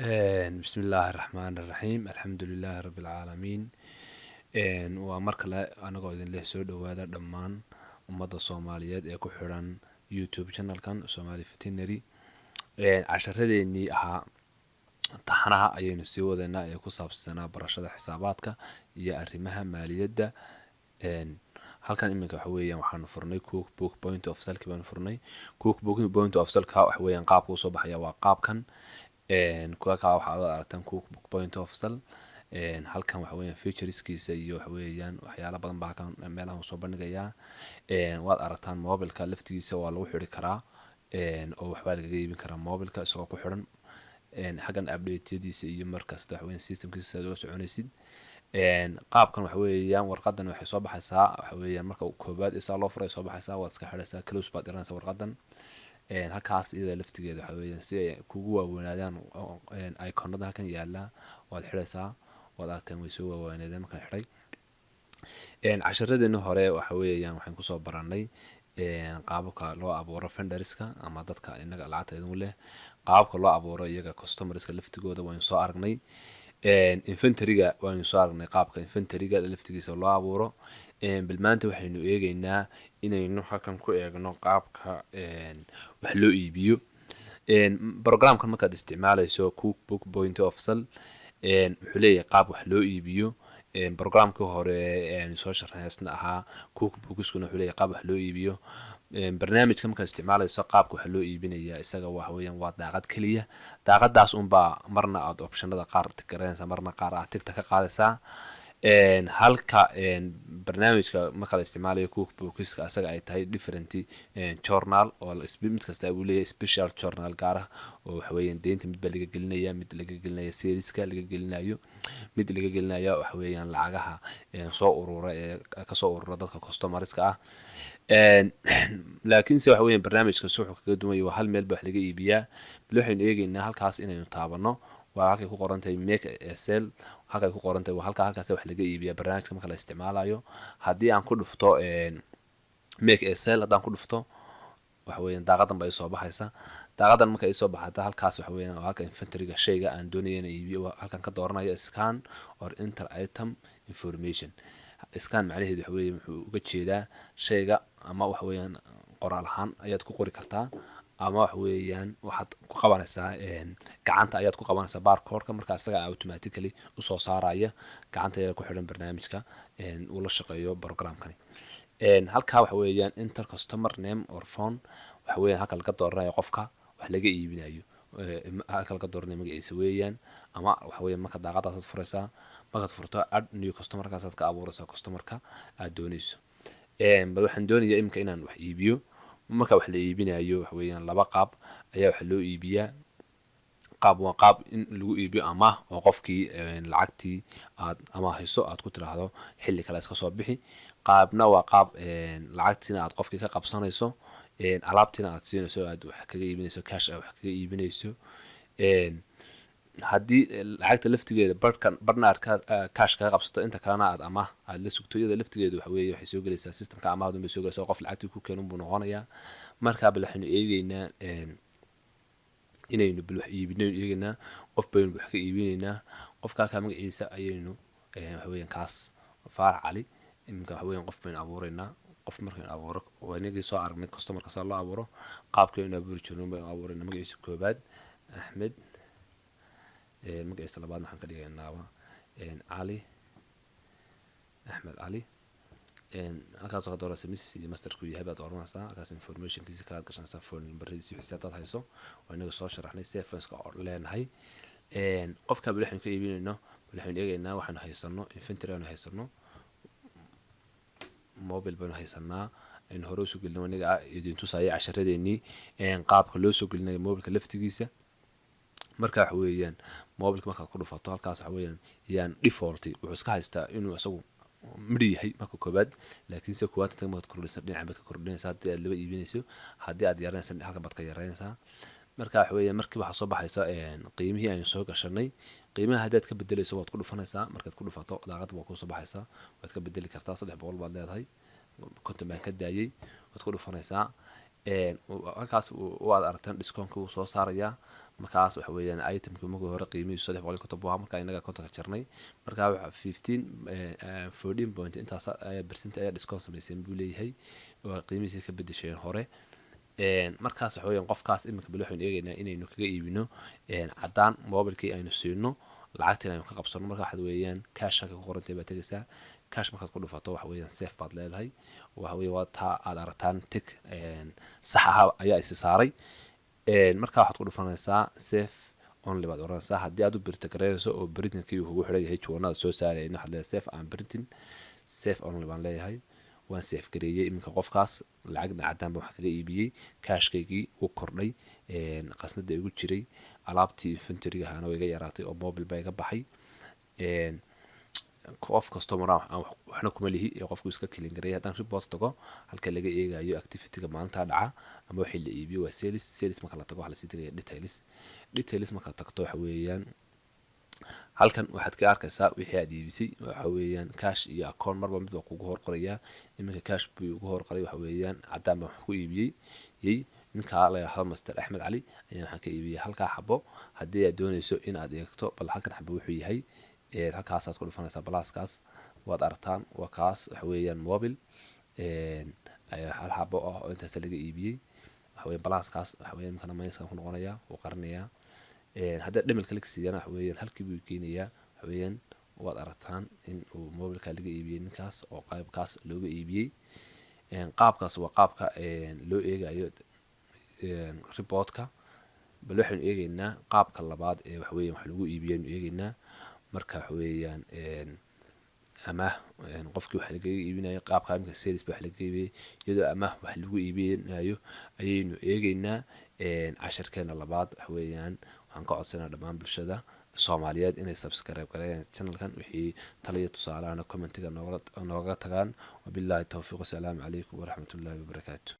Bismi illaahi raxmaani raxiim, alxamdu lilaahi rabbi alcaalamiin. Waa mar kale anagoo idin leh soo dhowaada dhammaan ummadda Soomaaliyeed ee ku xidhan YouTube channelkan Somali Veterinary. Casharadeenii ahaa taxanaha ayaynu sii wadeynaa ee ku saabsanaa barashada xisaabaadka iyo arrimaha maaliyadda. Halkan iminka waxa weeyaan waxaanu furnay QuickBook Point of Sale baanu furnay. QuickBook Point of Sale-ka waxa weeyaan qaabka usoo baxaya waa qaabkan. Kuwa kaa waxaad aragtaan QuickBook Point of Sale. Halkan waxa weeyaan featureskiisa iyo waxa weeyaan waxyaala badan baa halkan meelahan soo bandhigayaa. Waad aragtaan, mobilka laftigiisa waa lagu xidhi karaa oo waxbaa lagaga iibin karaa mobilka isagoo ku xidhan. Xaggan updateyadiisa iyo markasta waxa weeyaan systemkiisa aad ula soconaysid. Qaabkan waxa weeyaan warqadan waxay soo baxaysaa, waxa weeyaan marka koobaad isaa loo furay soo baxaysaa, waad iska xidhaysaa, close baad iranaysaa warqadan. Halkaas iyada laftigeeda waxa weeyaan si ay kugu waaweynaadaan iconada halkan yaala waad xidhaysaa. Waad aragteen, way soo waaweynaadeen markaan xidhay. Casharadeeni hore waxa weeyaan waxaan kusoo baranay qaababka loo abuuro vendorska ama dadka inaga lacagta idin leh, qaababka loo abuuro iyaga customerska laftigooda waynu soo aragnay. Inventoryga waynu soo aragnay, qaabka inventoryga laftigiisa loo abuuro. Bal maanta waxaynu eegeynaa inaynu halkan ku eegno qaabka wax loo iibiyo. Programkan markaad isticmaaleyso, QuickBook Point of Sale, wuxuu leeyahay qaab wax loo iibiyo. Programkii hore aynu soo sharxeysna ahaa QuickBookskuna wuxuu leeyahay qaab wax loo iibiyo. Barnaamijka markaad isticmaaleyso, qaabka wax loo iibinaya isaga waxa weeyaan waa daaqad keliya. Daaqadaas unbaa marna aad optionada qaar tick garanaysaa, marna qaar aad tickta ka qaadaysaa. Halka barnaamijka marka la isticmaalayo QuickBookska asaga ay tahay different journal oo mid kasta uu leeyahay special journal gaar ah, oo waxa weeyaan deynta mid baa laga gelinaya, mid laga gelinaya saleska laga gelinayo, mid laga gelinaya waxa weeyaan lacagaha soo urura ee kasoo urura dadka customerska ah. Laakiinse waxa weeyaan barnaamijka si wuxuu kaga duwan yahay waa hal meel ba wax laga iibiyaa. Bal waxaynu eegeynaa halkaas inaynu taabano, waa halkay ku qoran tahay "Make a sale". Halkay ku qoran tahay waa halka, halkaas wax laga iibiyaa barnaamijka marka la isticmaalayo. Haddii aan ku dhufto "Make a sale", haddaan ku dhufto, waxa weeyaan daaqadan baa isoo baxaysa. Daaqadan marka isoo baxata, halkaas waxa weeyaan waa halka inventoryga shayga aan doonaya inaan iibiyo halkan ka dooranayo. "Scan or enter item information". Scan macnaheedu waxa weeye wuxuu uga jeedaa shayga ama waxa weeyaan qoraal ahaan ayaad ku qori kartaa, ama waxa weeyaan waxaad ku qabanaysaa gacanta ayaad ku qabanaysaa barcodeka. Marka isaga automatically usoo saaraya gacanta ayaa ku xidhan barnaamijka uu la shaqeeyo programkani. Halkaa waxa weeyaan "Enter customer name or phone", waxa weeyaan halka laga dooranayo qofka wax laga iibinayo, halka laga dooranayo magaciisa weeyaan. Ama waxa weeyaan marka daaqadaasaad furaysaa, markaad furto "Add new customer", kaasaad ka abuuraysaa customerka aad doonayso. Bal waxaan doonayaa iminka inaan wax iibiyo. Marka wax la iibinayo, waxa weeyaan laba qaab ayaa wax loo iibiyaa. Qaab waa qaab in lagu iibiyo amaah, oo qofkii lacagtii aad amaahayso aad ku tiraahdo xilli kale iska soo bixi. Qaabna waa qaab lacagtiina aad qofkii ka qabsanayso, alaabtiina aad siinayso, aad wax kaga iibinayso, cash aad wax kaga iibinayso. Haddii lacagta laftigeeda barhkan barhna aad cash kaga qabsato, inta kalena aad amaah aad la sugto, iyada laftigeedu waxa weeye waxay soo gelaysaa systemka amaahdu bay soo gelaysaa, qof lacagtii ku keenun buu noqonayaa. Markaa bal waxaynu eegeynaa inaynu bal wax iibinaynu eegeynaa. Qof baynu wax ka iibinaynaa. Qofka halkaa magaciisa ayaynu waxa weeyaan kaas Faarax Cali. Iminka waxa weeyaan qof baynu abuureynaa. Qof markaynu abuuro, waa inagii soo aragnay customerka saa loo abuuro, qaabkaynu abuuri jirno baynu abuureynaa. Magaciisa koobaad Axmed, magaciisa labaadna waxaan ka dhigaynaaba Cali, Axmed Cali. Halkaas oo ka dooranaysa Miss iyo Misterku yahay baad dooranaysaa. Halkaas informationkiisa kalaad gashanaysaa, phone numberadiisi wixii hadaad hayso. Waa inaga soo sharaxnay sevenska oo leenahay. Qofka bal waxaynu ka iibinayno, bal waxaynu eegaynaa waxaynu haysano, inventory aynu haysano. Mobile baynu haysanaa aynu hore usoo gelino. Aniga idin tusaya casharadeenii qaabka loo soo gelinayo mobilka laftigiisa. Marka waxa weeyaan mobilka markaad ku dhufato halkaas, waxa weeyaan yaan default wuxuu iska haystaa inuu isagu midhi yahay marka koobaad. Laakiinse kuwaad markaad kordhinaysa, dhinaca baad ka kordhinaysaa haddii aad laba iibinayso, haddii aad yaranaysa halkan baad ka yaranaysaa. Marka waxa weeyaan markii waxaa soo baxaysa qiimihii aynu soo gashanay. Qiimaha haddaad ka bedelayso, waad ku dhufanaysaa. Markaad ku dhufato, daaqadda waa kusoo baxaysaa, waad ka bedeli kartaa. 300 baad leedahay, 50 baan ka daayay, waad ku dhufanaysaa halkaas. Waad aragtaan, discountka wuu soo saarayaa. Markaas waxa weeyaan itemkii markii hore qiimihiisu 350 buu ahaa. Markaa inaga 50-ka jarnay, markaa waxa 15, 14 point intaas ayaa percent ayaa discount samayseen buu leeyahay, waa qiimihiisii ka bedesheen hore. Markaas waxa weeyaan qofkaas iminka bal waxaynu eegaynaa inaynu kaga iibino caddaan mobilkii, aynu siino lacagtiin, aynu ka qabsano. Marka waxaad weeyaan cash halka ku qorantay baad tegaysaa. Cash markaad ku dhufato, waxa weeyaan save baad leedahay. Waxa weeye waa taa aad aragtaan, tick sax aha ayaa isi saaray. Markaa waxaad ku dhufanaysaa save only baad oranaysaa. Haddii aad u print garaynayso oo printingkii uu kugu xidhan yahay, juwanada soo saarayna, waxaad leedahay save and printing. Save only baan leeyahay, waan save gareeyey. Iminka qofkaas lacagna caddaan baan wax kaga iibiyey, cashkaygii wuu kordhay, qasnada igu jiray alaabtii inventoryga ahaana way iga yaraatay oo mobil baa iga baxay. Qof kastoo maraa aan waxna kuma lihi ee qofku iska claim gareeyay. Haddaan report tago, halka laga eegayo activityga maalintaa dhaca ama wixii la iibiyo waa sales. Sales marka la tago, waxaa lasii tegaya details. Details marka tagto, waxa weeyaan halkan waxaad ka arkaysaa wixii aad iibisay. Waxa weeyaan cash iyo account marba mid baa kugu hor qorayaa. Iminka cash buu ugu hor qoray. Waxa weeyaan caddaan baan wax ku iibiyey yey. Ninkaa la yidhaahdo Master Axmed Cali ayaa waxaan ka iibiyey halkaa xabo. Haddii aad doonayso in aad eegto bal halkan xabo wuxuu yahay, halkaasaad ku dhufanaysaa pluskaas. Waad aragtaan, waa kaas. Waxa weeyaan mobil hal xabo ah oo intaas laga iibiyey. Waxa weeyaan pluskaas, waxa weeyaan imikana minuskan ku noqonayaa, wuu qarinayaa. Haddii dhimalka la siiyana, waxa weeyaan halkii buu keenayaa. Waxa weeyaan waad aragtaan in uu mobilka laga iibiyey ninkaas oo qaybkaas looga iibiyey. Qaabkaas waa qaabka loo eegayo reportka. Bal waxaynu eegeynaa qaabka labaad ee waxa weeyaan wax lagu iibiyo aynu eegeynaa. Marka waxa weeyaan amaah qofkii wax lagaga iibinayo, qaabka imika sales ba wax lagaga iibiyey, iyadoo amaah wax lagu iibinayo ayaynu eegeynaa cashirkeena labaad. Waxa weeyaan waxaan ka codsanaa dhammaan bulshada Soomaaliyeed inay subscribe gareeyaan channelkan, wixii taliya tusaalahana commentiga noogaga tagaan. Wabillahi towfiiq, wasalaamu calaykum waraxmatullaahi wabarakaatu.